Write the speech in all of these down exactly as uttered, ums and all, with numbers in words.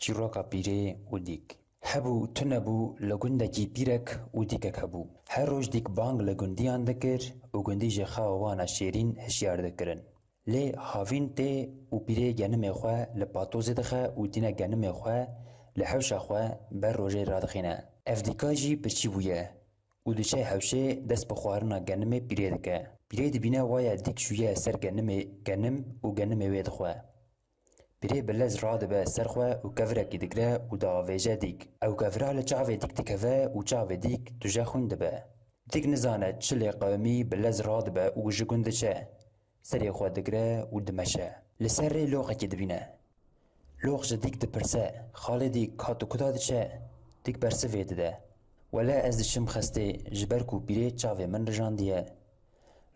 Çîroka pîrê û dîk. Hebû, tune bû, li gundekî pîrek û dîkek hebû. Her roj dîk bang li gundiyan dikir û gundî ji xewa wana şêrîn hişyar dikirin. Lê havîn tê û pîrê genimê xwe li patozê dixe û tîne genimê xwe li hewşa xwe ber rojê radixîne. Ev dîka jî birçî bûye û diçe hewşê dest bi xwarina genimê pîrê dike. Pîrê dibîne waye dîk şûye ser genimê, genim û genimê wê dixwe. Pîrê bi lez radibe ser xwe û kevirekî digre û diavêje dîk. Ew kevira li çavê dîk dikeve û çavê dîk tuje xwîn dibe. Dîk nizane çi lê qewimî bi lez radibe û ji gund diçe. Serê xwe digre û dimeşe. Li ser rê loqekî dibîne. Loq ji dîk dipirse, "Xalê dîk, ka tu kuda diçe?" Dîk bersivê dide, "Wele ez diçim xestê, ji ber ku pîrê çavê min rijandiye."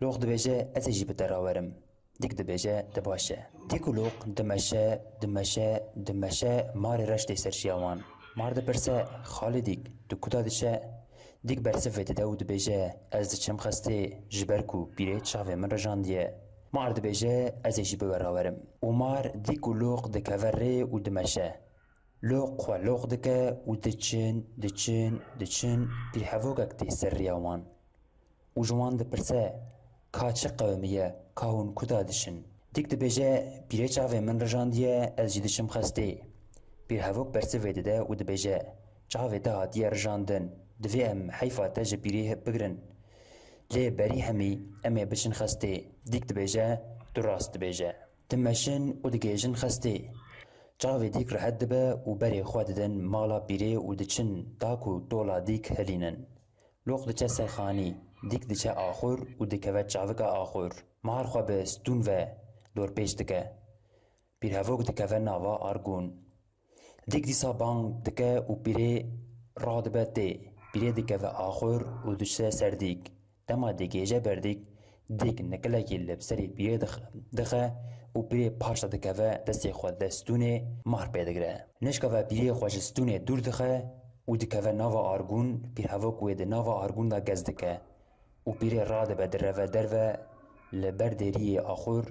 Loq dibêje, "Ez ê jî bi te rawerim." Dîk dibêje, "De baş e." Dîk û loq dimeşe, dimeşe, dimeşe, marê reş tê ser şiya wan. Mar dipirse, "Xalê dîk, tu kuda diçe?" Dîk bersivê dide û dibêje, "Ez diçim xestê, ji ber ku pîrê çavê min rijandiye." Mar dibêje, "Ez ê jî bi we rawerim." Û mar, dîk û loq dikeve rê û dimeşe. Loq xwe loq dike û diçin, diçin, diçin, pîrhevokek tê ser riya wan. Û ji wan dipirse, "Ka çi qewimiye, ka hûn kuda diçin?" Dîk dibêje, "Pîrê çavê min rijandiye, ez jî diçim xestê." Pîrhevok bersivê dide û dibêje, "Çavê te hatiye rijandin, divê em heyfa te ji pîrê bigrin. Lê berî hemî em ê biçin xestê." Dîk dibêje, "Tu rast dibêje." Dimeşin û digihêjin xestê. Çavê dîk rihet dibe û berê xwe didin mala pîrê û diçin ta ku tola dîk hilînin. Loq diçe ser xanî, dîk diçe axur û dikeve çavika axur. Mar xwe bi stûn ve dorpêç dike. Pîrhevok dikeve nava argûn. Dîk dîsa bang dike û pîrê radibe tê. Pîrê dikeve axur û diçe ser dîk. Dema digihêje ber dîk, dîk nikilekî li serê pîrê dix-, dixe û pîrê paşta dikeve destê xwe de stûnê mar pê digire. Nişka ve pîrê xwe ji stûnê dûr dixe û dikeve nava argûn, pîrhevok wê di nava argûn de gez dike û pîrê radibe direve derve li ber dêriyê axur,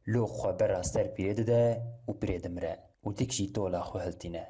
loq xwe bera ser pîrê dide û pîrê dimire û dîk jî tola xwe hiltîne.